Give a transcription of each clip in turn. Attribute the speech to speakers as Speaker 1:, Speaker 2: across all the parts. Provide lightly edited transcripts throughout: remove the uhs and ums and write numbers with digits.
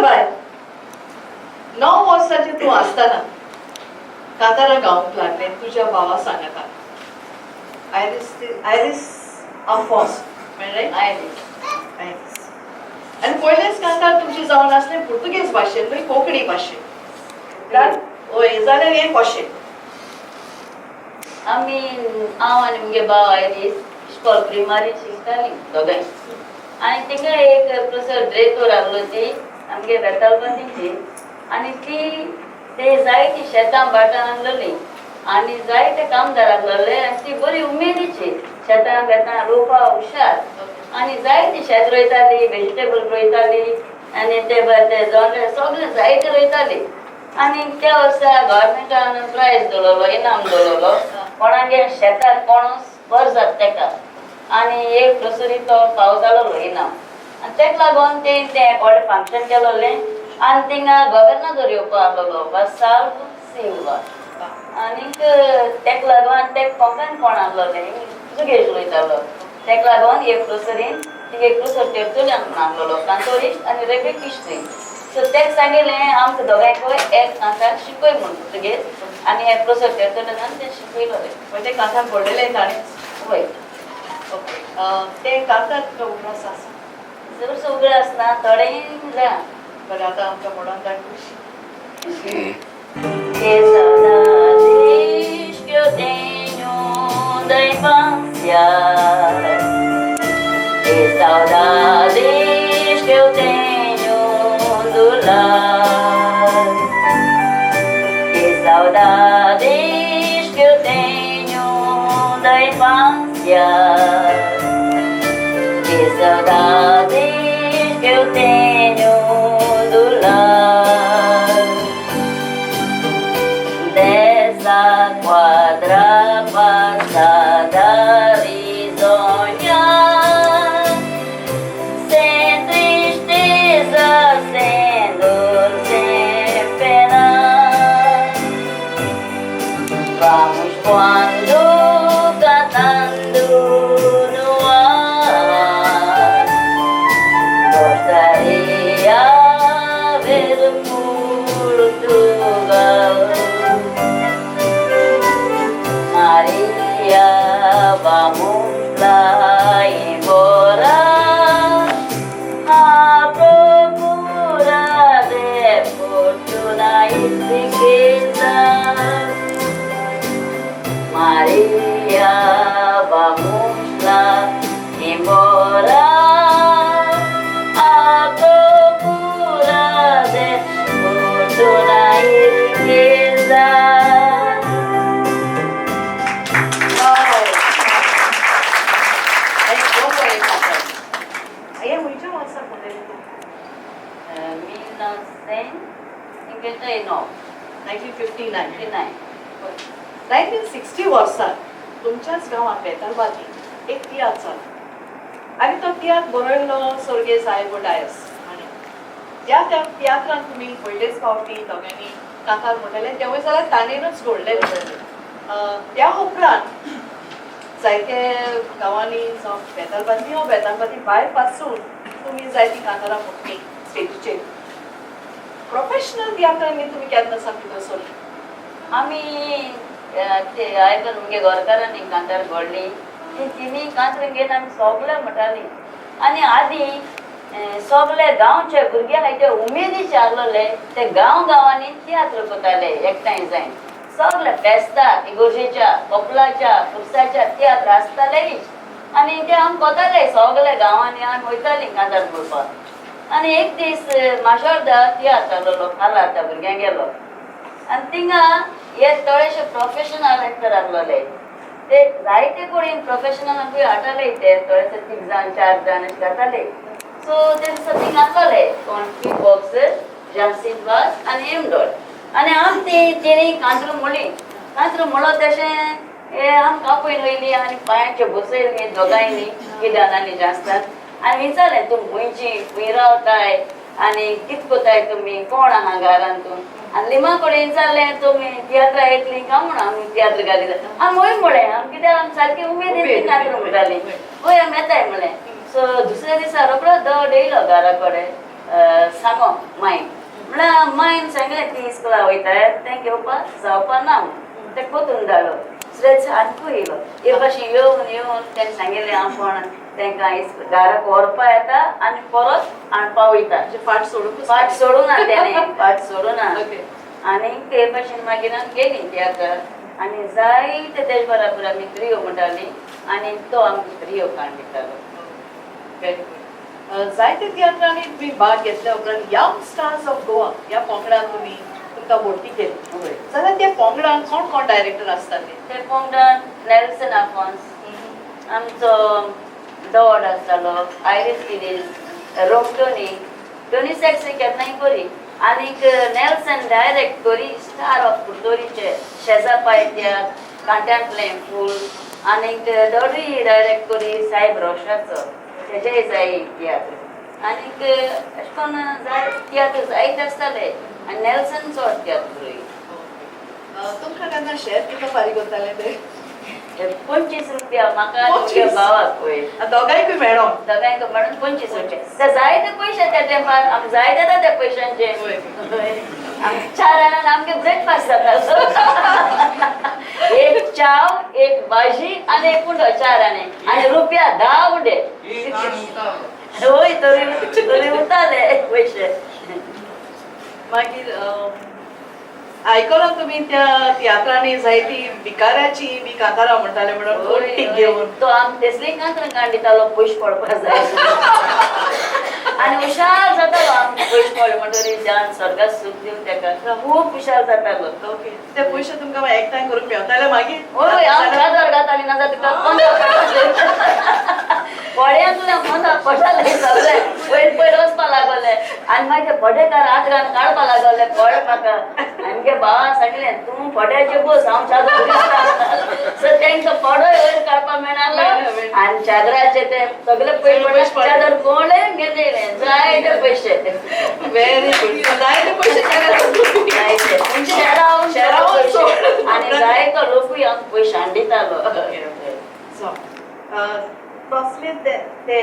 Speaker 1: बाय, 9 वर्साचे तूं आसतना कांतारा गावंक लागलें तुज्या भावा सांगाता. आयरीस आयरीस आफोंस मेळ्ळें?
Speaker 2: आयरीस.
Speaker 1: आयरीस. आनी पयलेंच कांतार तुमचें जावन आसलें पुर्तुगेज भाशेन न्हय, कोंकणी भाशेन. हय, जाल्यार हें कशें?
Speaker 2: आमी, हांव आनी मुगे भाव आयरीस इश्कोल प्रिमारी शिकतालीं दोगांय. आनी थिंगा एक प्रोफेसर ड्रेकोर आहलो, ती आमगे बेतालबातीची. आनी ती ते जायती शेतां भाटां आहलोली आनी जायते कामदार आहलोले आनी ती बरी उमेदीची, शेतां बेतां रोवपा हुशार. आनी जायती शेत रोयताली, वेजिटेबल रोयताली आनी ते भायर ते जोंडे सगळे जायते रोयताली. आनी त्या वर्सा गव्हर्मेंटान प्रायज दवरलो, इनाम दवरलो, कोणागे शेताक कोणूस बरो जाता तेका. आनी एक दुसरी तो फाव जालोलो इनाम. आनी तेका लागून तें तें व्हडलें फंक्शन केलोलें. आनी थिंगा गोवर्नादोर येवपा आहलोलो वसाल्व सिल्वा. आनीक तेका लागून आनी तेका कोंकण कोण आहलोलें, पुर्तुगेज उलयतालो, तेका लागून एक प्रोसरीन थिंगा एक प्रोसर तेर्तुल्यान आहलोलो कांतोरिस्ट आनी रेबेक इश्ट्री. सो तेका सांगिल्लें आमकां दोगांयकूय एक कांतार शिकय म्हूण पुर्तुगेज. आनी हे प्रोसर तेर्तुल्यान तें शिकयलोलें.
Speaker 1: म्हणजे ते कांतार घडलेलें ताणेंच?
Speaker 2: वय.
Speaker 1: ओके, तें कांतार तुका उगडास आसा?
Speaker 2: चडसो उगडास ना, थोडें जाणा.
Speaker 1: बरें, आतां आमकां म्हणून धाड.
Speaker 2: Que saudades que eu tenho da infância, que saudades que eu tenho do lar, que saudades que eu tenho da infância, que saudades que eu tenho do lar. Dessa quadra passada risonha, sem tristeza, sem dor, sem pena. Vamos voando, cantando no ar. Gostaria ver Portugal. Maria, vamos lá embora à procura de fortuna e riqueza. Maria, vamos lá embora à procura de fortuna e riqueza.
Speaker 1: Wow! आनी हो पळय कांतार. हें खंयच्या वर्सा म्हणलेलें तूं?
Speaker 2: 1959.
Speaker 1: 1959.
Speaker 2: 59.
Speaker 1: 1960 वर्सा तुमच्याच गांवांत बेतालबाती एक तियात्र जालो आनी तो तियात्र बरयल्लो सोर्गे साहेब डायस हाणें. त्या त्या तियात्रान तुमी पयलेच फावटी दोगांनी कांतार म्हणलेलें, तेवूय जाल्यार ताणेनूच घडलेलें. त्या उपरांत जायते गांवांनी, जावं बेतालबाती वा बेतालबाती भायर पासून तुमी जायतीं कांतारां म्हटलीं स्टेजीचेर. प्रोफेशनल तियात्रांनी तुमी केन्ना सावन भितर सरली?
Speaker 2: आमी ते आयकून मुगे घरकारांनी कांतार घडली ती तिनी कांतरां घेवन आमी सगळे म्हणटालीं. आनी आदीं सगळे गांवचे भुरगे आहाय ते उमेदीचे आहलोले, ते गांव गांवांनी तियात्र करताले एकठांय जायन. सगळे फेस्ताक, इगोर्जेच्या, कोपलाच्या, खुर्साच्या तियात्र आसतालेच आनी ते आमी कोताले. सगळे गांवांनी आमी वयतालीं कांतार म्हणपाक. आनी एक दीस माशोर्दा तियात्र आहलोलो खाला भुरग्यांक गेलो आनी थिंगा हे थोडेशे प्रोफेशनल एक्टर आहलोले, ते जायते कडेन प्रोफेशनल हाडटाले, ते थोडेशे तीग जाण चार जाण अशे घाताले. सो ते दिसा थिंगा आहलोले कोण पी बॉक्सर, जानसीन वास आनी एमडॉल. आनी आम ती तेणी कांतरू म्हणली. कांतरू म्हणलो तशें हे आमकां आपयन वयली आनी पांयांचे बसयली दोगांयनी, किदान आनी जास्तान. आनी विचारलें तूं खंयची खंय रावताय आनी कित कोताय तुमी कोण आहा घरान तूं आनी लिमा कडेन विचारलें तुमी तियात्रां येतली काय म्हणून आमी तियात्र घाली आमी वय म्हळें आमी कित्याक आमी सारकी उमेदीन कांतरां म्हणटाली वय आमी येताय म्हणलें. सो दुसऱ्या दिसा रोकडो दड येयलो घरा कडेन सांगो मायन म्हळ्यार मायन सांगलें ती इस्कोला वयताय तें घेवपाक जावपा ना म्हणून तें कोतून धाडलो. दुसऱ्या दिसा आनीकूय येयलो हे भाशेन येवन येवन तेणें सांगिल्लें आपूण तेंकां घराक व्हरपा येता आनी परत हाडपा वयता.
Speaker 1: फाट सोडून
Speaker 2: फाट सोडूं ना तेणें फाट सोडूं ना. आनी ते भाशेन मागीर आमी गेलीं तियात्राक आनी जायते तेजे बराबर आमी त्रियो म्हणटाली आनी तो आमकां त्रियो काडून दितालो.
Speaker 1: Very good. जायते तियात्रांनी तुमी भाग घेतल्या उपरांत यंग स्टार्स ऑफ गोवा ह्या पंगडान तुमी तुमकां भरती केली जाल्यार त्या पंगडान कोण कोण डायरेक्टर आसताले?
Speaker 2: ते पंगडान नेल्सन आफोन्स आमचो डॉड आसतालो, Iris Pires, Rome Tony, Tony सॅक्सी केन्नाय करी आनीक नेल्सन डायरेक्ट करी स्टार ऑफ कुर्तोरीचे शेजा पाय तियात्र, कांट्यांतलें फूल आनीक डॉडूय डायरेक्ट करी सायब रोशाचो तेजेय जाय तियात्र आनीक अशें करून जाय तियात्र जायते आसताले आनी नेल्सन चड तियात्र करी.
Speaker 1: तुमकां केन्ना शेत कितलो फारीक करताले ते?
Speaker 2: 25 रुपया म्हाका आनी भावाक पळय
Speaker 1: दोगांयकूय मेळोन
Speaker 2: दोगांयकूय मेळोन 25 रुपया. ते जायते पयशे त्या तेंपार आमकां जाय जाता त्या पयशांचे. 4 जाणांक आमगे ब्रेकफास्ट जाता. एक चाव एक भाजी आनी एक उंडो 4 आणे आनी रुपया 10 उंडे. हय तरी तरी उरताले पयशे.
Speaker 1: मागीर आयकलां तुमी त्या तियात्रांनी जायती भिकाऱ्याची बी कांतारां म्हणटाले म्हणून कोट्टी घेवन
Speaker 2: तो आम तेसली कांतरां काडून दितालो पयशे पडपा जाय आनी हुशार जातालो आमकां पयशे पडले म्हणटकीर देवान स्वर्गात सूख दिवन तेका खूब हुशार जातालो.
Speaker 1: ओके ते पयशे तुमकां एकठांय करूंक मेवताले मागीर?
Speaker 2: हय हांव काजार घाताली ना जाल्यार तुका पंदरा पड्यांतले पंदरा पडटाले सगळे पयलीं पयलीं वचपा लागले आनी मागीर ते पडेकार हात घालून काडपा लागले पड म्हाका. आमगे भावान सांगलें तूं पड्याचेर बस हांव चादर दिसता. सो तेंकां पडोय वयर काडपा मेळना आनी चादराचे ते सगळे पयशे चादर कोणें घेतले जायते पयशे.
Speaker 1: Very good. जायते पयशे
Speaker 2: जायते शेरावन आनी जायतो लोकूय आमकां पयशे हाडितालो.
Speaker 1: सो तसले ते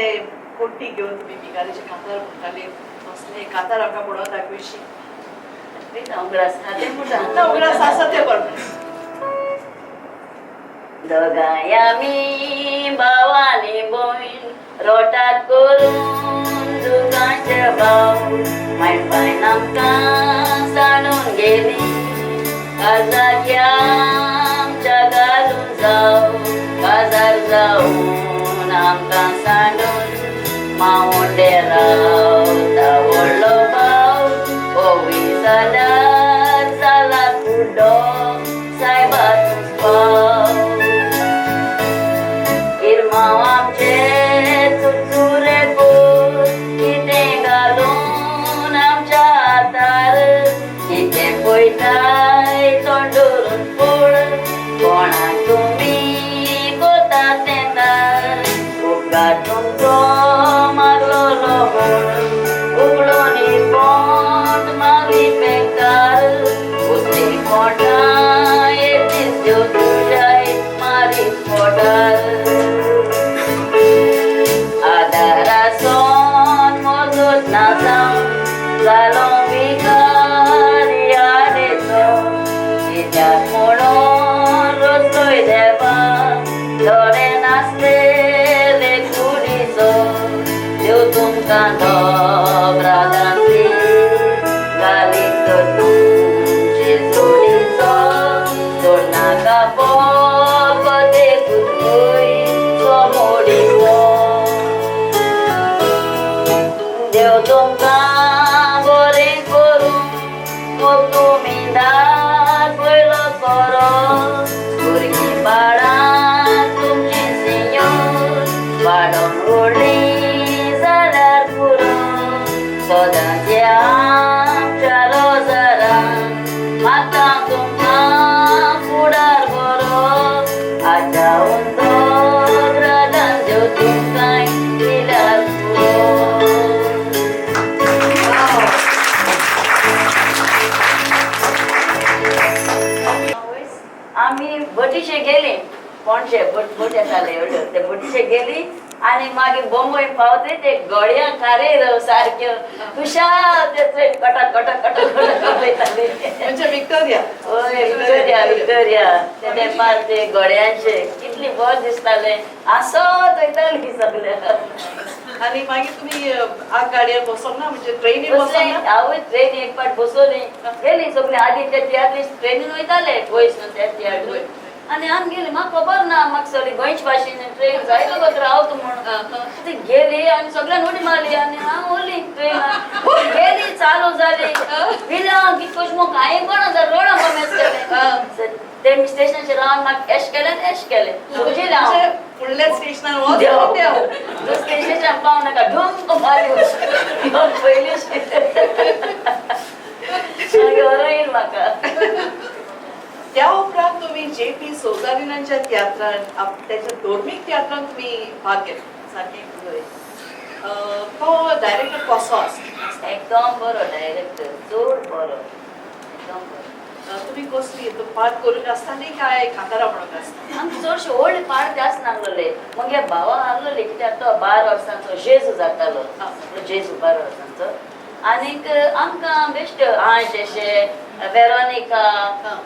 Speaker 1: कोट्टी घेवन तुमी भिकाऱ्याचे कांतार म्हणटाले तसले कांतार आमकां पळोवन दाखयशी?
Speaker 2: उगडास
Speaker 1: ना उगडास आसा ते बरोबर.
Speaker 2: दोगांय आमी भावानी भयण रोटात करून दुकांचे भाव मायपायन आमकां सांडून गेली काजार आमच्या घालून जाव काजार जावन आमकां सांडून मावंडे रावता व्हडलो भाव ओवी जाल्यार जाला कुड्डो सायबा तूं पाव. इरमांव आमचे चुरचुरे कोर कितें घालून आमच्या हातार कितें पळयताय तोंडून पोळ कोणाक तुमी कोता तें तार उपकार तुमचो मागलोलो म्हूण उगडून पोंट मागली बेकार उतरी पोटां एक दीस देव तुज्याय मारी पोटार. आदारासोन मोजोत ना जावन जालो भिकारी आडेचो कित्याक म्हणून रचलोय देवा दोळे नासलेले कुडीचो देव तुमकां दोब्रादांतली घाली तर तुमचे जोडीचो सोडनाका फकत एकूच खंयचो मोडीचो. देव तुमकां बरें करूं मोग तुमी दाखयलो करो भुरगीं बाळां तुमची सिंयोर वाडोवन व्हडलीं जाल्यार पुरो सदांच आमच्या रोजारान मागता तुमकां फुडार बरो आजा उंदो ग्रादान देव तुमकां दिल्यार. ल्हानशे बोट येताले एवढ्यो ते बोटीचे गेली आनी मागीर बॉम्बय पावते ते गळ्या खारे सारक्यो खुशाल ते ट्रेन कटक कटक कटक कटक वयताले.
Speaker 1: म्हणजे विक्टोरिया.
Speaker 2: हय, विक्टोरिया विक्टोरिया ते तेंपार ते गड्यांचे कितली बरें दिसताले, आसत वयताली सगळे.
Speaker 1: आनी मागीर तुमी आगगाडयेर बसोंक ना, म्हणजे ट्रेनीर
Speaker 2: बसले
Speaker 1: बसोंक ना?
Speaker 2: हांवूय ट्रेनी एक फावट बसोली गेली सगळे. आदी ते तियात्रीस ट्रेनीन वयताले पयस न्हू ते तियात्रूय. आनी आमी गेली, म्हाका खबर ना, म्हाका सगळी गोंयचे भाशेन ट्रेन जायतो वगत रावता म्हणून. ती गेली आनी सगळ्यान उडी मारली आनी हांव उरली ट्रेनान. गेली चालू जाली विला कित कशें म्हाका कांय कोणा जालें, रोडा मेस केलें. ते स्टेशनाचेर रावन म्हाका एश केलें एश केलें सुजिलें हांव.
Speaker 1: म्हणजे फुडल्या स्टेशनार वच.
Speaker 2: देव.
Speaker 1: देव.
Speaker 2: दुसऱ्या स्टेशनार पावूं नाका, ढुंक मारली पयलीं मागीर येयल म्हाका.
Speaker 1: त्या उपरांत तुमी जे पी सोजारिनाच्या तियात्रान, त्याच्या धर्मीक तियात्रान तुमी भाग घेतला सारकें?
Speaker 2: हय.
Speaker 1: तो डायरेक्टर कसो आसता?
Speaker 2: एकदम बरो डायरेक्टर, चड बरो, एकदम बरो.
Speaker 1: तुमी कसली पार्ट करूंक आसता न्ही काय कांतारा म्हणूंक आसता?
Speaker 2: आमचे चडशे व्हडले पार्ट जास्त नासलेले. मगे भावा आसलेले, कित्याक तो 12 वर्सांचो जेजू जातालो, जेजू 12 वर्सांचो. आनीक आमकां बेश्ट आंश अशे वेरोनिका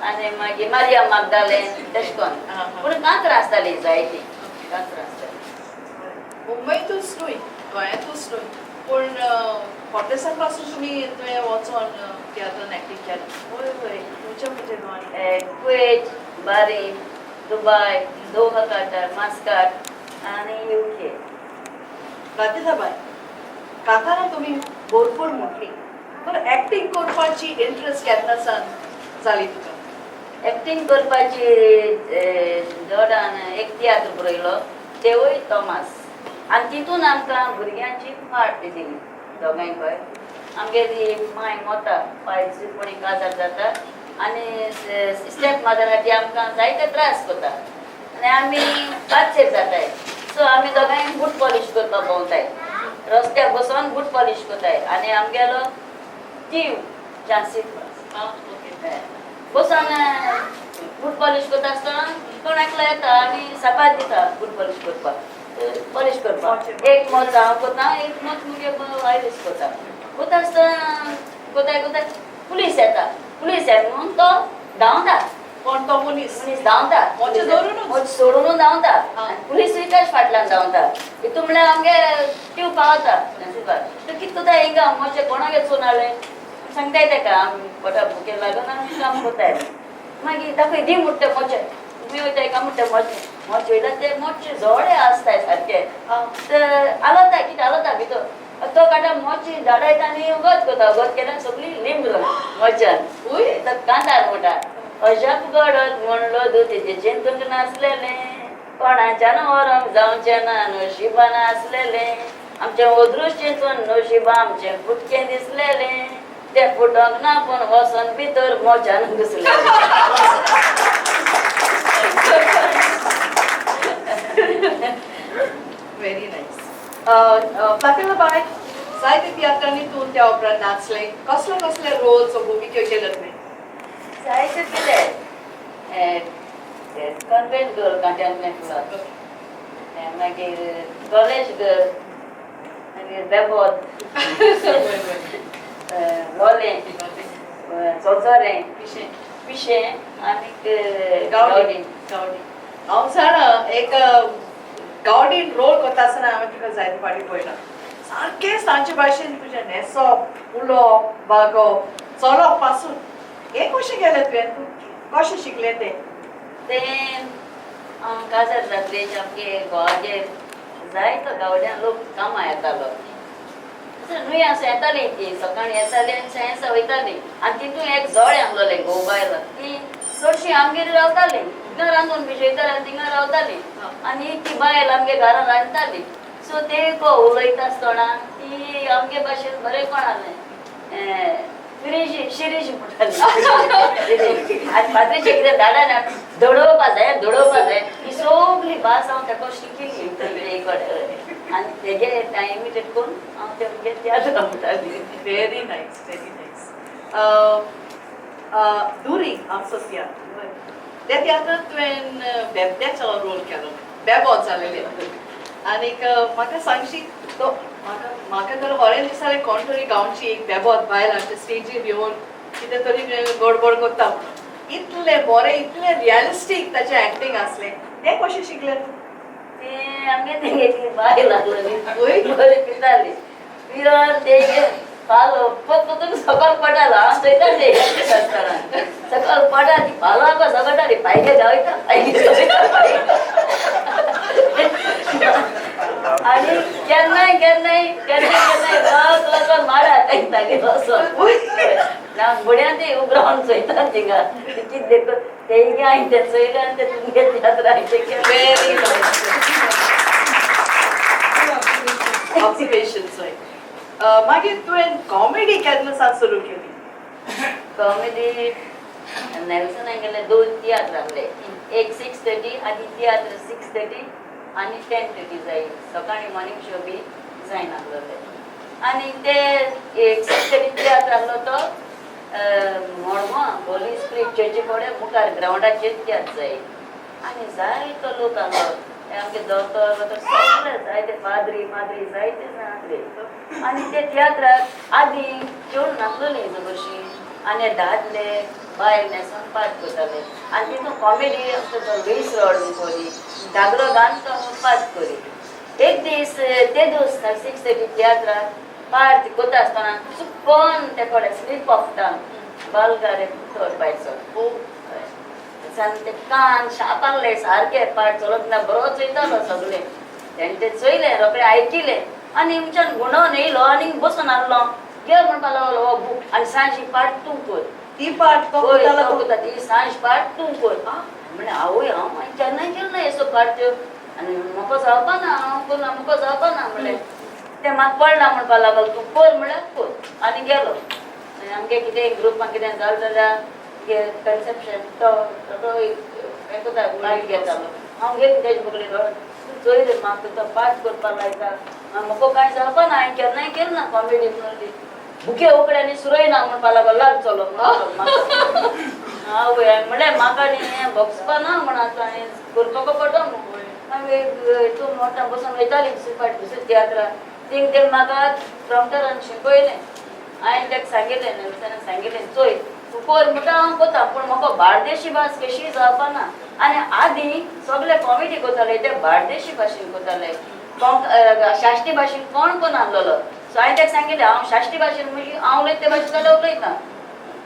Speaker 2: आनी मागीर मारिया मागदालें तशें करून. पूण कांतरां आसतालीं जायतीं कांतरां आसतालीं.
Speaker 1: मुंबयतूच न्हय, गोंयांतूच न्हय, पूण फोर्टेसान पासून तुमी तुवें वचोन तियात्रान एक्टींग केलें?
Speaker 2: हय हय.
Speaker 1: खंयच्या खंयच्या गांवांनी?
Speaker 2: Kuwait, Bahrain, Dubai, Doha, Qatar, Muscat आनी UK.
Speaker 1: राधिकाबाय, कांतारां तुमी भरपूर म्हटली, पूण एक्टींग करपाची इंट्रस्ट केन्ना सावन जाली तुका?
Speaker 2: एक्टींग करपाची जॉर्डन एक तियात्र बरयलो तेवूय तॉमास, आनी तितून आमकां भुरग्यांची पार्ट दिली दोगांयकय. आमगेली माय मोता पायच कोणी काजार जाता आनी स्टेप मदराची आमकां जायते त्रास करता आनी आमी पातशेर जाताय. सो आमी दोगांय बूट पॉलीश करपाक भोंवताय, रस्त्यार बसोन बूट पॉलीश करताय. आनी आमगेलो टीव चान्सीस बसोन बूट पॉलीश करता आसतना कोण एकलो येता आनी सापात दिता बूट पॉलीश करपाक, पॉलीश करपाक. एक मत हांव करता, एक मत मुगे आयरीस करता. करता आसतना कोताय कोताय पुलीस येता. पुलीस येता म्हणून तो धांवता.
Speaker 1: कोण तो मनीस?
Speaker 2: मनीस धांवता,
Speaker 1: मोचे धरूनूच?
Speaker 2: मोचे सोडून धांवता. पुलीस वयताच फाटल्यान धांवता. हितून म्हणल्यार आमगे टीव पावता. तूं कितें करता हिंगा, मोचे कोणाक चोवन हाडलें सांगताय तेका, आमी पोटा भुके लागून आमी काम करताय. मागीर दाखय दी म्हणटा मोचे, तुमी वयता एका म्हणटा मोचे, मोचे वयता ते मोचे जोडे आसताय सारके. तर आलता कितें आलता भितर तो काडटा मोची धाडायता आनी उगत करता. उगत केल्यार सगळी लिंब मोच्यान तर कांतार म्हणटा, अजाप घडत म्हणलो दुतीचें चिंतूंक नासलेलें, कोणाच्यान व्हरोंक जावचें ना नशिबान आसलेलें, आमचें अदृश्ट चिंतून नशिबा आमचें फुटकें दिसलेलें, तें फुटोंक ना पूण वचोन भितर मोच्यान घुसलें.
Speaker 1: Very nice. प्लातेलाबाय, जायते तियात्रांनी तूं त्या उपरांत नाचलें, कसले कसले रोल्स भुमिक्यो केल्यो तुवें?
Speaker 2: जायते केले. कॉन्वेंट गर्ल कांट्यांतलें फुलां, मागीर कॉलेज गर्ल, मागीर बेबोद, लोलें, चोचोरें,
Speaker 1: पिशें,
Speaker 2: पिशें आनीक
Speaker 1: गावडी. गावडी हांव जाणा, एक गावडीन रोल करता आसतना हांवें तुका जायते फावटी पळयलां. सारकेंच तांचे भाशेन तुजें न्हेसप, उलोवप, वागप, चलप पासून. हें कशें केलें तुवें? तूं कशें शिकलें तें?
Speaker 2: तें हांव काजार जातलें आमगे घोवागेर जायतो गावड्यान लोक कामां येतालो. न्हूय आसा येताली ती सकाळीं येताली आनी सायन्सा वयताली. आनी तितून एक जोडें आसलेलें घोव बायलो, ती चडशीं आमगेर रावताली, थिंगा रांदून बी जेयताली आनी थिंगा रावताली. आनी ती बायल आमगे घरान रांदताली. सो ते को उलयता आसतना ती आमगे भाशेन बरें कोणालें फिरीशी शिरीश म्हणटाली. आनी फातरीचें कितें धाडा धडोवपा जाय, धडोवपा जाय, ही सगली भास हांव ताका शिकिल्ली कडेन. आनी तेगे इमिटेट करून हांव ते मुगे तियात्र म्हणटाली.
Speaker 1: Very nice, very nice. दुरी आमचो तियात्र, त्या तियात्रांत तुवें बेबद्याचो रोल केलो, बेबोत जालेले. आनीक म्हाका सांगशी तो, म्हाका म्हाका तर खरें दिसतालें कोण तरी गांवची एक बेबोत बायल आमच्या स्टेजीर येवन कितें तरी गडबड करता म्हणून. इतलें बरें, इतलें रियलिस्टीक ताचें एक्टींग आसलें. तें कशें शिकलें तूं?
Speaker 2: ते आमगे तेंगे बायल आसलेली.
Speaker 1: वय.
Speaker 2: बरी पिताली. पिवन ते पालो पत्तून सकाळ पडाला. हांव चोयता ते आसतना सकाळ पडा ती पालो आका सगळटाली, पायगे धांवयता, पायगे धांवयता. आनी केन्नाय केन्नाय केन्नाय केन्नाय गांवात वचोन मारा तांगे वचोन. ना बुड्यान ते उबरावन चोयता थिंगा कितें तेंगे हांवें तें चोयलें आनी ते तुमगे तियात्र हांवें ते केलें.
Speaker 1: Very nice observation. मागीर तुवें कॉमेडी केन्ना सावन सुरू केली?
Speaker 2: कॉमेडी नेल्सन गेले दोन तियात्र आहले, एक 6:30 आनी तियात्र 6:30 आनी 10:30 जाय सकाळी मॉर्निंग शो बी जायनासलेले. आनी ते एक 6:30 तियात्र आहलो तो मडगांव होली स्पिरीट चर्ची कडेन मुखार ग्रावंडाचेर तियात्र जाय. आनी जायतो लोक आहलो, ते आमचे दोतोर दोतोर सगळे, जायते पाद्री माद्री जायते जाण आहले. आनी ते तियात्राक आदीं चेडूं नासलोलीं चडशीं आनी दादले बायल न्हेसोन पार्ट करताले. आनी तितून कॉमेडी आमचो तो लुईस रॉड करी, दादलो घालून तो पार्ट करी. एक दीस ते दीस 6:30 तियात्राक पार्ट करता आसतना चुकोन ते कडेन स्लीप ऑफ टंग बल्गर एक उतर भायर सरलो. आनी ते कान शाप आहले सारके. पार्ट चलत ना, बरो चोयतालो सगळे. तेणें ते चोयलें, रोखडें आयकिलें आनी आमच्यान गुंडोवन येयलो आनी बसून आहलो. घे म्हणपा लागलो हो बूक आनी सांजची पार्ट तूं कर.
Speaker 1: ती पार्ट तो
Speaker 2: हय,
Speaker 1: करतालो
Speaker 2: तो
Speaker 1: तो?
Speaker 2: करता, ती सांज पार्ट तूं कर. म्हणलें आवय, हांव मागीर केन्नाय केलें ना येसो पार्ट त्यो आनी म्हाका जावपा ना, हांव करना, म्हाका जावपा ना म्हणलें. तें म्हाका पडना म्हणपा लागलो, तूं कर म्हणल्यार कर. आनी गेलो. आनी आमगे कितें ग्रुपान कितें जालें जाल्यार कन्सेप्शन तो तो हें करता, पार्ट घेतालो. हांव गेलें तेजे बगलेन, तूं चोय रे, म्हाका तो पार्ट करपाक लायता, म्हाका कांय जावपा ना, हांवें केन्नाय केलें ना कॉमेडी म्हणली. बुके उकडे आनी सुरय ना म्हणपा लागलो, लाग चलो. आवय, हांवें म्हणलें म्हाका न्ही हें भोगसपा ना म्हण, आतां हांवें करपाक पडटा. मागीर तूं मोठा बसून वयताली दुसरी फावट दुसरी तियात्राक, थिंग तेणें म्हाका प्रॉम्प्टरान शिकयलें. हांवें ताका सांगिल्लें, नेल्सनाक सांगिल्लें, चोय तूं कर म्हणटा हांव करता, पूण म्हाका बार्देशी भास कशी जावपा ना. आनी आदीं सगळे कॉमेडी करताले ते बार्देशी भाशेन करताले, साश्टी भाशेन कोण कोण आहलोलो. सो हांवें ताका सांगिल्लें, हांव साश्टी भाशेन म्हणजे हांव उलयता ते भाशेन जाल्यार उलयता,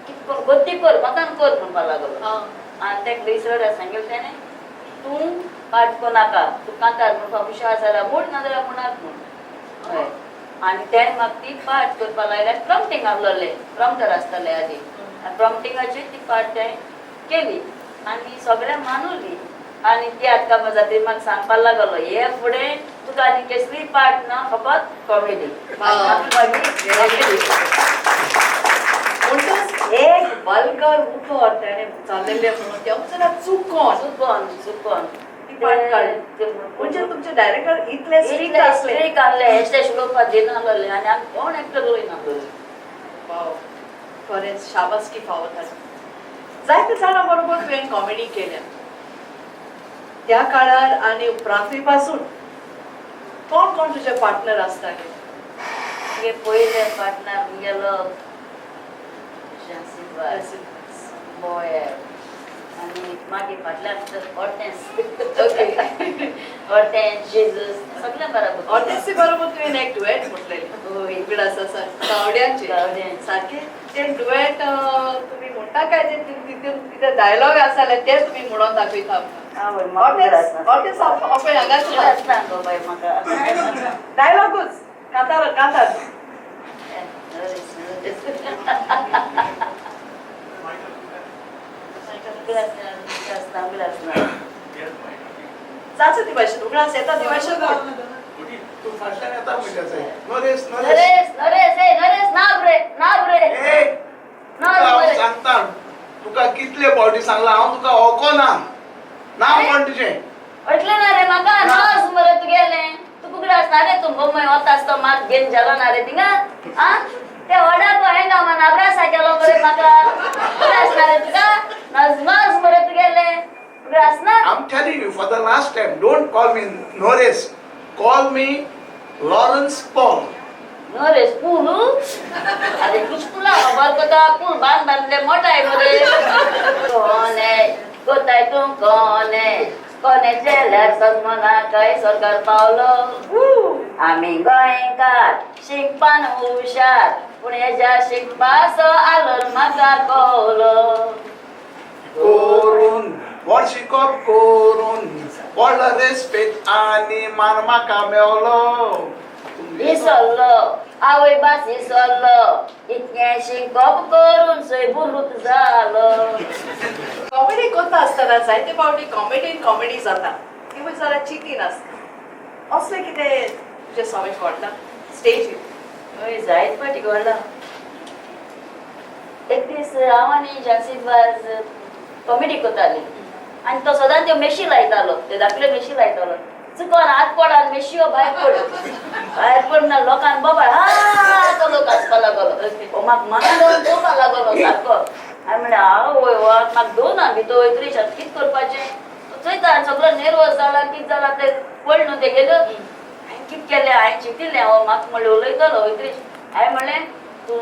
Speaker 2: कितें करून गद्दी कर कोतान कर म्हणपाक लागलो. आनी ताका लुईस सांगिल्लें तेणें, तूं पार्ट करनाका, तूं कांतार म्हणपाक हुशार जाल्यार म्हूण, नाजाल्यार म्हणाक म्हूण. हय, आनी तेणें म्हाका ती पार्ट करपाक लायल्यार प्रॉम्प्टींग आहलोलें, प्रॉम्प्टर आसताले आदीं, आनी प्रॉम्प्टिंगाचेर ती पार्ट तें केली आनी सगळ्यांक मानवली. आनी ती आतां कामां जातकीर म्हाका सांगपाक लागलो, हे फुडें तुका आनी कसलीय पार्ट ना, फकत कॉमेडी. मागीर
Speaker 1: म्हणटच एक वल्गर उतर तेणें चाललेलें म्हणून तें चुकोन
Speaker 2: चुकोन चुकोन
Speaker 1: ती पार्ट काडली. म्हणजे तुमचे डायरेक्टर इतले स्ट्रिक्ट आसले?
Speaker 2: स्ट्रीक आहले, एशें उलोवपाक दिनासलेले आनी आमी कोण एकटो उलयनासलोली.
Speaker 1: वाव, खरेंच शाबासकी फावो ताका. जायते जाणां बरोबर तुवें कॉमेडी केल्या त्या काळार आनी उपरांतूय पासून. कोण कोण तुजे पार्टनर आसताले?
Speaker 2: मुगे पयले पार्टनर मुगेलो जानसिवास बॉय आनी मागीर फाटल्यान ऑर्टेन्स. ऑर्टेन्स, जेजस, सगळ्यां बराबर.
Speaker 1: ऑर्टेन्सी बरोबर तुवें एक डुएट म्हटलेलें.
Speaker 2: हय.
Speaker 1: उगडास आसा, गावड्यांचे.
Speaker 2: गावड्यांचे.
Speaker 1: सारकें तें डुएट तुम्ही म्हणटा काय ते तितून कितें डायलॉग आसाले ते तुम्ही म्हणून दाखयता आमकां.
Speaker 2: आवय, म्हाका उगडास ना.
Speaker 1: ऑर्टेन्स आपय हांगाच.
Speaker 2: उगडास ना गो बाय म्हाका.
Speaker 1: डायलॉगूच, कांतार कांतार.
Speaker 2: नरेश, नरेश. उगडास ना, उगडास ना, उगडास ना.
Speaker 1: जाता ती भाशेन उगडास येता ती भाशेन म्हण.
Speaker 3: तूं फाटल्यान येता म्हणटा. नरेश, नरेश.
Speaker 2: नरेश, नरेश, ए नरेश, नाव रे, नाव रे.
Speaker 3: ए,
Speaker 2: नाव
Speaker 3: तुका हांव
Speaker 2: रे.
Speaker 3: सांगता, तुका कितले फावटी सांगला, हांव तुका ओको ना. नांव कोण तुजें?
Speaker 2: ऐकलें ना रे म्हाका? नर्स मरे तुगेलें. तुका उगडास ना. ना रे तूं बोंबय वता आसतो मात घेवन गेलो ना रे थिंगा आ ते वडाक हांवें गांवान आब्रासा केलो मरे म्हाका उगडास ना रे तुका नजमज मरे तुगेले उगडास ना.
Speaker 3: I'm telling you for the last time, don't call me Norris. Call me Lawrence Paul.
Speaker 2: Naresh पूल अरे कुचकुला खबर कोता पूल बांद बांदले मोठाय मरे. कोण आहे कोताय तूं कोण आहे कोणे चेल्यार सन्माना काय सरकार पावलो. आमी गोंयकार शिकपान हुशार पूण हेज्या शिकपाचो आलोर म्हाका कवलो.
Speaker 3: करून व्हड शिकप करून व्हडलो रेस्पेद आनी मान म्हाका मेवलो.
Speaker 2: इसल्लो आवय भास इसल्लो इतकें शिकप करून सय बुरूत जालो.
Speaker 1: कॉमेडी करता आसतना जायते फावटी कॉमेडीन कॉमेडी जाता तिवूय जरा चिंतीन आसता. असलें कितें तुजें सवय घडलां स्टेजीर?
Speaker 2: हय जायत फाटी घडलां. एक दीस हांव आनी झांसी वाज कॉमेडी करताली आनी तो सदांच त्यो मेशी लायतालो त्यो धाकल्यो मेशी लायतालो. चुकोन हात पड मेशयो भायर पड भायर पडना लोकांक बोबाळ हा तो लोक हांसपा लागलो. म्हाका मारून पळोवपा लागलो सारको. हांवें म्हणलें आवय वा म्हाका दोन भितर वयतरी आतां कितें करपाचें. चोयता सगळो नेर्वस जाला कितें जाला तें पडलें न्हू तेगेलो. हांवें कितें केलें हांवें चिंतिल्लें हो म्हाका म्हणलें उलयतलो वयतरी. हांवें म्हणलें तूं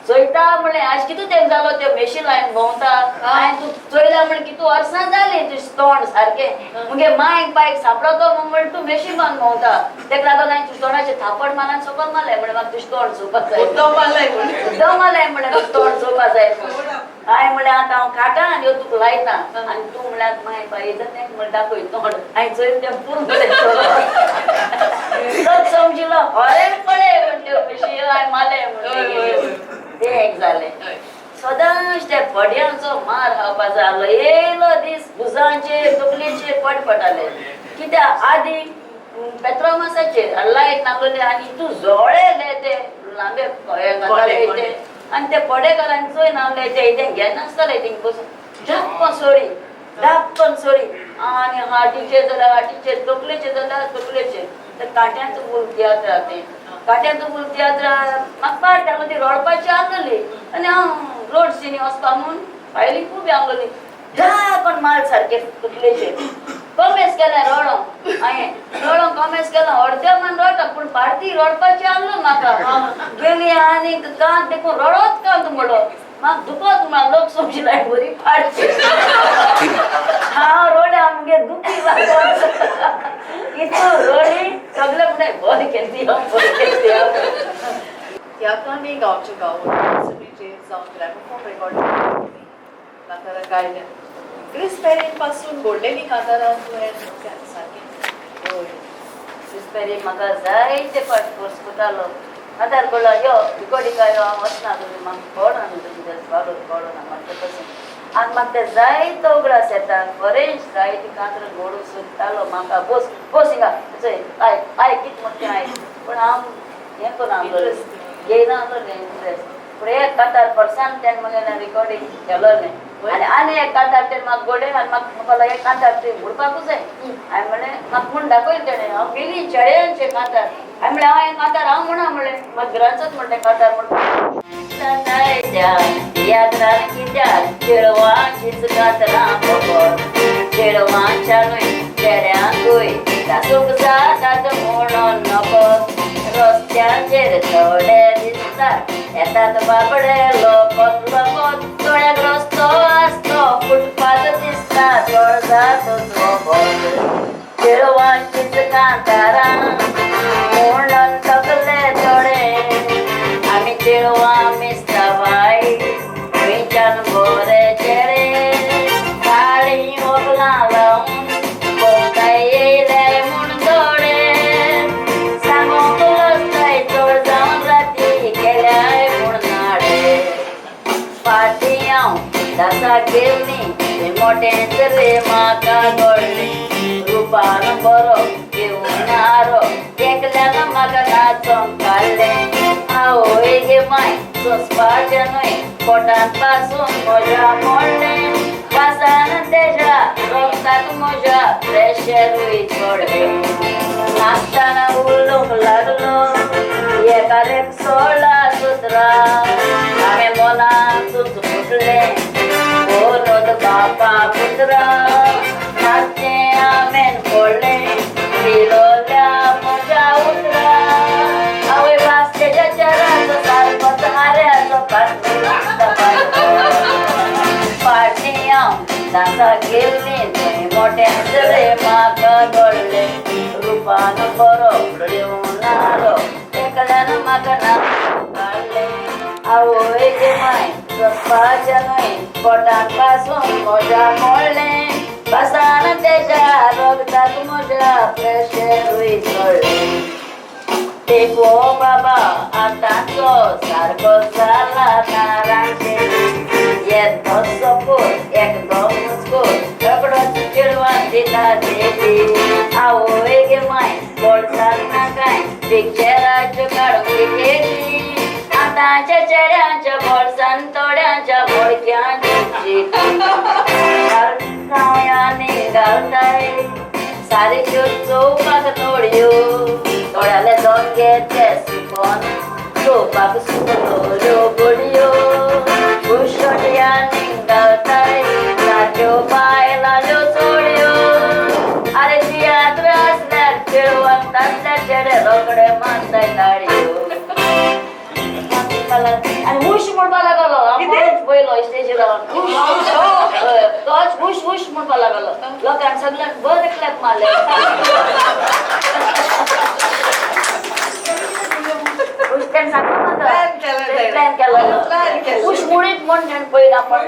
Speaker 2: चोयता म्हणलें आज कितू तेंप जालो त्यो मेशी लायन भोंवता हांवें तूं चोयला म्हण कितू वर्सां जालीं तुजें तोंड सारकें मुगे मायक बायक सांपडतो म्हण तूं मेशी बांद भोंवता तेका लागून हांवें तुज्या तोंडाचेर थापड मारून सकयल मारलें म्हणलें म्हाका तुजें तोंड चोवपाक जाय.
Speaker 1: मुद्दम मारलाय म्हूण.
Speaker 2: मुद्दम मारलें म्हणलें म्हाका तोंड चोवपाक जाय म्हूण. हांवें म्हणलें आतां हांव काटा आनी तुका लायता आनी तूं म्हणल्यार माय बाय येता तें म्हणलें दाखय तोंड. हांवें चोयलें तें पूर्ण तो समजिलो हरे पळय म्हणल्यो मेशी हांवें मारलें म्हणलें. तें एक जालें. सदांच त्या पड्यांचो मार खावपा जालो. येयलो दीस भुजांचेर तकलेचेर पड पडटाले कित्याक आदी पेत्रोमासाचेर लायट नासलेली आनी तूं जोळेले ते लांबे हे घालताले ते आनी ते पडेकारांनी चोय नासले ते इतें घेनासताले थिंग बसून धापकन सोरी धापकन सोरी आनी हाटीचेर जाल्यार हाटीचेर तकलेचेर जाल्यार तकलेचेर. ते कांट्यांचो फूल तियात्र तें काट्यांचो फूल तियात्र म्हाका पाट जालो ती रडपाची आसलेली आनी हांव रोड सिनी वचपा म्हूण फायली खूब आसलेली धाकण माल सारके तकलेचेर कॉमेस केलें रडों हांवें रडों कॉमेस केलें अर्दे मान रडटा पूण पार्टी रडपाची आसलो म्हाका. गेली आनी कांत देखून रडोच कांत म्हणलो म्हाका दुखत म्हणा लोक समजिलाय बरी पाडची. हांव रडे आमगे दुखी लागो इतू रडी सगळे म्हणटाय बरें केली बरें केली.
Speaker 1: तियात्रांनी गांवचे गांव जावं ग्रॅमोफोन रेकॉर्डिंग कांतारां गायल्या. क्रिस पेरीन पासून घडलेलीं कांतारां तुवें सारकें?
Speaker 2: हय क्रिस पेरी म्हाका जायते फावट फोर्स करतालो. आतां कळ्ळो यो रिकॉर्डिंगा यो हांव वचना तुमी म्हाका कळना न्हू तुमचें स्वालो कळना म्हाका तशें. आनी म्हाका ते जायतो उगडास येता खरेंच जायती कांतरां घडूंक सोदतालो म्हाका बस बस हिंगा चोय आयक आयक कितें म्हणटा तें आयक पूण हांव हें करून आसलो घेयना आसलो इंट्रस्ट. पूण एक कांतार परसान तेणें म्हगेलें रिकॉर्डिंग केलोलें आनी आनी एक कांतार तेणें म्हाका गोडे आनी म्हाका म्हणपाक लागलें एक कांतार तुवें म्हणपाकूच जाय. हांवें म्हणलें म्हाका म्हूण दाखयलें तेणें हांव गेली चेड्यांचें कांतार. हांवें म्हणलें हांव हें कांतार हांव म्हणा म्हणलें म्हाका घराचोच म्हणलें कांतार म्हण. तियात्रान कित्याक चेडवांचीच कांतरां खबर चेडवांच्या न्हय चेड्यांकूय नाचूंक जातात म्हणून नको. रस्त्याचेर थोडे दिसतात येतात बाबडे लोकत लोकत थोड्याक रस्तो आसतो फुटपाथ दिसता चड जातच वखद चेडवांचीच कांतारां म्हणून तकले थोडे आमी चेडवां मिस्ता बाय खंयच्यान बरे चेडे काळी वखलां लावन भोंवताय येयले म्हूण थोडे सांगूंक लजताय चड जावन राती केल्याय म्हूण नाडे. फाटीं हांव दासाक गेल्ली तें मोटेंच रे म्हाका घडलें रुपान बरो घेवन आरो एकल्यान म्हाका नाचोंक काडलें. आवय गे माय सोंसपाचें न्हय पोटांत पासून म्हज्या मोडलें पासान तेज्या रगताक म्हज्या प्रेशरूय चडलें. नाचतना उलोवंक लागलो एकालेक 16 17. हांवें मनांतूच फुटलें बोलत बापा पुत्रा. नाचचें हांवें पडलें पिलोल्या म्हज्या उतरा. आवय भास तेज्या चेराचो सारकोच हाऱ्याचो पाटलो. फाटीं हांव डांसाक गेल्लीं थंय मोट्यान चले म्हाका घडलें. रुपान बरो देवनारो एकल्यान म्हाका ना काडलें. आवय गे माय जगपाचें न्हय पोटान पासून म्हज्या मोडलें. भासान तेज्या रगताक म्हज्या प्रेशरूय चडलें. तेंको बाबा आतांचो सारको जाला नारांचे. येदो सपोज एकदम मुस्कोज रोकडोच चेडवान दिता देवी. आवय गे माय बोल्साक ना कांय पिक्चराच्यो काडूंक टिकेटी. आतांच्या चेड्यांच्या बोल्सान थोड्यांच्या बोडक्यांची चिटी. घालताय घालताय सारक्यो चोवपाक तोडयो. थोड्याले दोंगे ते सुकोन चोवपाक सुकल्यो बडयो. बुशोट्यांनी घालताय सारक्यो बायलाल्यो चोडयो. आरे तियात्र आसल्यार चेडवान तासल्यार चेडे रोकडे मारताय ताळयो. आनी हुश म्हणपा लागलो. हांव पयलो स्टेजीर हुश तोच हुश हुश म्हणपा लागलो. लोकांक सगळ्यांक बरें क्लॅप मारले. हुश तेणें सांगलो म्हाका प्लॅन केलो. हुश मुळीत म्हण तेणें पयला म्हण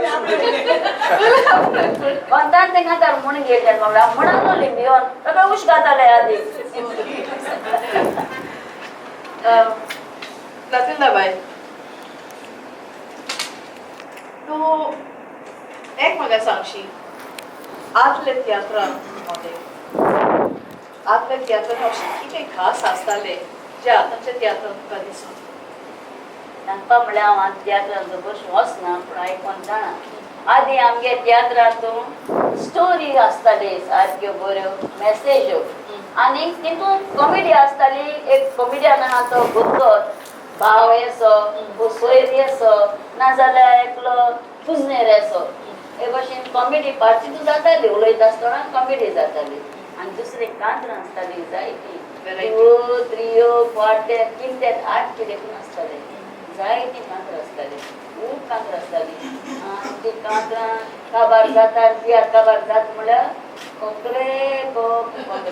Speaker 2: कोंतान तें घातार म्हण गेले म्हणल्यार म्हणून भियोन ताका हुश घाताले आदी.
Speaker 1: क्लातिल्दाबाय, तूं एक म्हाका सांगशी, आदले तियात्रां मदें आदले तियात्रान अशें कितें खास आसतालें जें आतांच्या तियात्रान तुका दिसना?
Speaker 2: सांगपा म्हणल्यार हांव आतां तियात्रान बसून वचना पूण आयकोन जाणा. आदीं आमगे तियात्रांतून स्टोरी आसताली सारक्यो बऱ्यो मॅसेज्यो आनी तितून कॉमेडी आसताली. एक कॉमेडियन आहा तो गुरगोर भाव येसो सोयर येसो नाजाल्यार एकलो कुजनेर येसो. हे भशेन कॉमेडी पार्ट तितून जाताली. उलयता आसतना कॉमेडी जाताली. आनी दुसरी कांतरां आसताली जायती त्रियो त्रियो क्वार्टेट किमतेत 8 कितें आसताले. जायतीं कांतरां आसताली, खूब कांतरां आसताली. आनी ती कांतरां काबार जाता तियात्र काबार जाता म्हणल्यार कोंकरे कोंकरे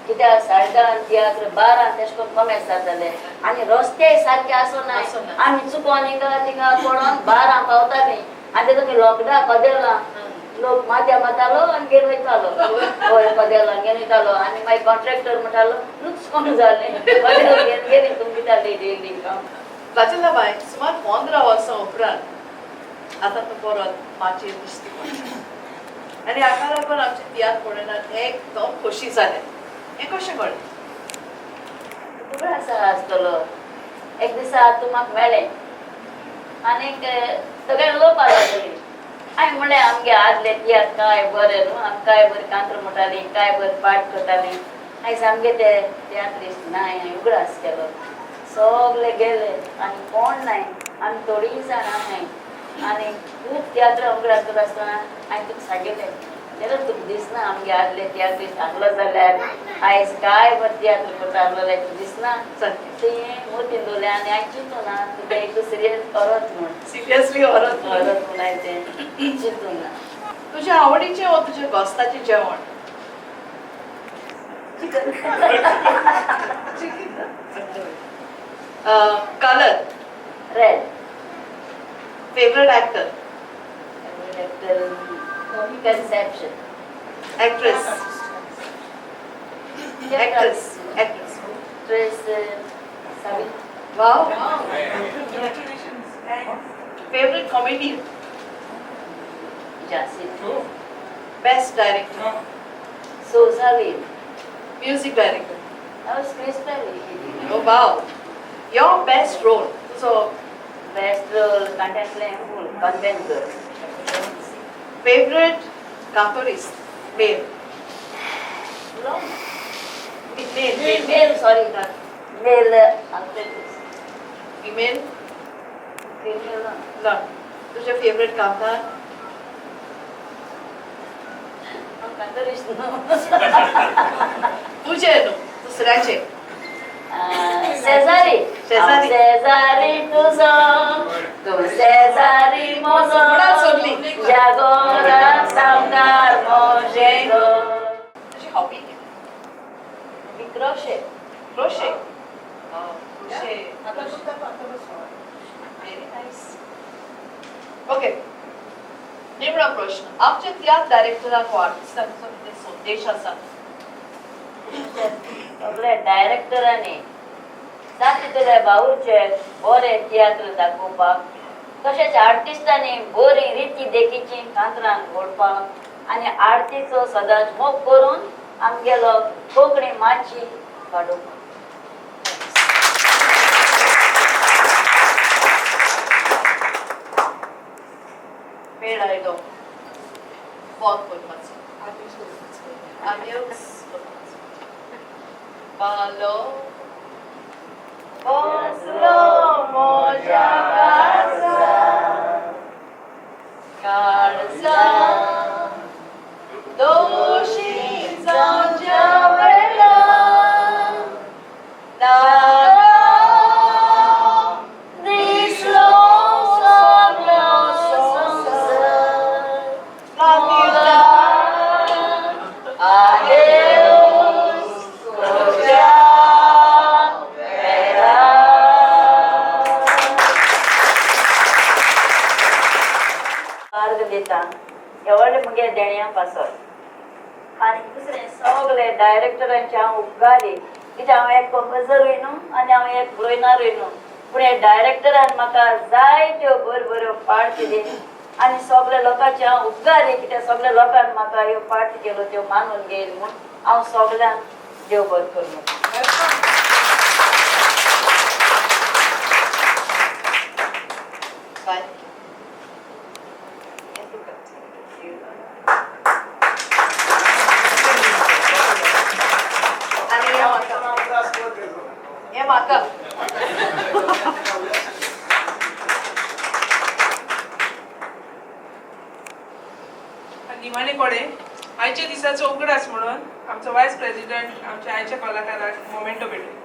Speaker 2: कित्याक 10:30 तियात्र 12 तेश करून कमेस जाताले. आनी रस्तेय सारके आसनाय. आमी चुकोन हिंगा थिंगा पडोन 12 पावतालीं. आनी तेतून लोकडां कदेलां लोक माथ्या मातालो आनी घेवन वयतालो. हय कदेलां घेवन वयतालो. आनी मागीर कॉन्ट्रॅक्टर म्हणटालो लुकसाण जालें कदेल घेवन गेली तुमकां जाली डेली काम.
Speaker 1: क्लातिल्दाबाय, सुमार 15 वर्सां उपरांत आतां तूं परत माचयेर दिश्टी पडटा आनी हाका लागून आमचे तियात्र पळयनात एकदम खोशी जालें. हें कशें घडलें?
Speaker 2: खबर आसा आसतलो. एक दिसा तूं म्हाका मेळ्ळें आनीक सगळें उलोवपाक लागली. हांवें म्हणलें आमगे आदले तियात्र काय बरें न्हू, आमी काय बरें कांतरां म्हणटालीं, काय बरें पाठ करतालीं. आयज आमगे ते तियात्रिस्ट नाय. हांवें उगडास केलो. सगळे गेले आनी कोण नाय. आमी थोडीं जाणां आहाय आनी खूब तियात्रां उगडास करता आसतना हांवें तुका सांगिल्लें तेन्ना तुका दिसना आमगे आदले तियात्रिस्ट आहलो जाल्यार आयज काय बरें तियात्र करता आहलो जाल्यार तुका दिसना. तें मोतीन दवरलें आनी हांवें चिंतूं ना तुका एक सिरियस व्हरत म्हूण.
Speaker 1: सिरियसली व्हरत
Speaker 2: व्हरत म्हूण हांवें तें चिंतूं ना.
Speaker 1: तुज्या आवडीचें वो तुज्या गोस्ताचें जेवण?
Speaker 2: Chicken.
Speaker 1: Chicken. Colour?
Speaker 2: Red.
Speaker 1: Favourite actor?
Speaker 2: Favourite actor Conception.
Speaker 1: Actress? Actress. Actress.
Speaker 2: Actress Sabi.
Speaker 1: Wow. Favourite comedian?
Speaker 2: Jacintho.
Speaker 1: Best director?
Speaker 2: Souza Lima.
Speaker 1: Music director?
Speaker 2: That was Chris Perry.
Speaker 1: Oh wow. Your best role? So
Speaker 2: best role, contemporary full, convent girl.
Speaker 1: Favourite कांतोरिस्त male? Male.
Speaker 2: Male, sorry, male Alfred.
Speaker 1: Female?
Speaker 2: Female.
Speaker 1: ना. तुझे favourite कांतार?
Speaker 2: कांतोरिस्त न्हू.
Speaker 1: तुझे न्हू, दुसऱ्याचे.
Speaker 2: शेजारी.
Speaker 1: शेजारी.
Speaker 2: शेजारी तुजो, तूं शेजारी म्हजो,
Speaker 1: कोणाक सोडली?
Speaker 2: जागोराक सामकार म्हजें घर.
Speaker 1: तुझी हॉबी?
Speaker 2: मी crochet.
Speaker 1: Crochet. Crochet, very nice. Okay, निमणो प्रश्न. आमच्या तियात्र डायरेक्टराक वा आर्टिस्टांचो कितें संदेश आसा?
Speaker 2: सगळे डायरेक्टरांनी जाता तितले भाऊचे बरे तियात्र दाखोवपाक, तशेंच आर्टिस्टांनी बरी रिती देखीची कांतरां घोडपाक आनी आर्टीचो सदांच मोग करून आमगेलो कोंकणी माची वाडोवपाक.
Speaker 1: वेळ आयलो फोन करपाचो. आदयोस. पालो बसलो म्हज्या काळजा, काळजा दोशी जावच्या वेळा नाका
Speaker 2: दिसलो सगळो संवसार.
Speaker 1: लागीं.
Speaker 2: Adeus, तुझ्या वेळा. मार्ग दिता एवढे मुगे देण्या पासत. आनी दुसरें, सगळे डायरेक्टरांचे हांव उपकारी, कित्याक हांव एक कंपोजरूय न्हू आनी हांव एक बरोयणारूय न्हू, पूण हे डायरेक्टरान म्हाका जायत्यो बऱ्यो बऱ्यो पार्ट दिली. आनी सगळे लोकांचे हांव उपकारी, कित्याक सगळे लोकांक म्हाका ह्यो पार्ट केलो त्यो मानून घेयली म्हूण हांव सगळ्यांक देव बरें करूं.
Speaker 1: बाय. आनी हे म्हाका, हे म्हाका.
Speaker 4: निमाणे कडेन आयच्या दिसाचो उगडास म्हणून आमचो वायस प्रेसिडेंट आमच्या आयच्या कलाकाराक मोमेंटो भेटयता.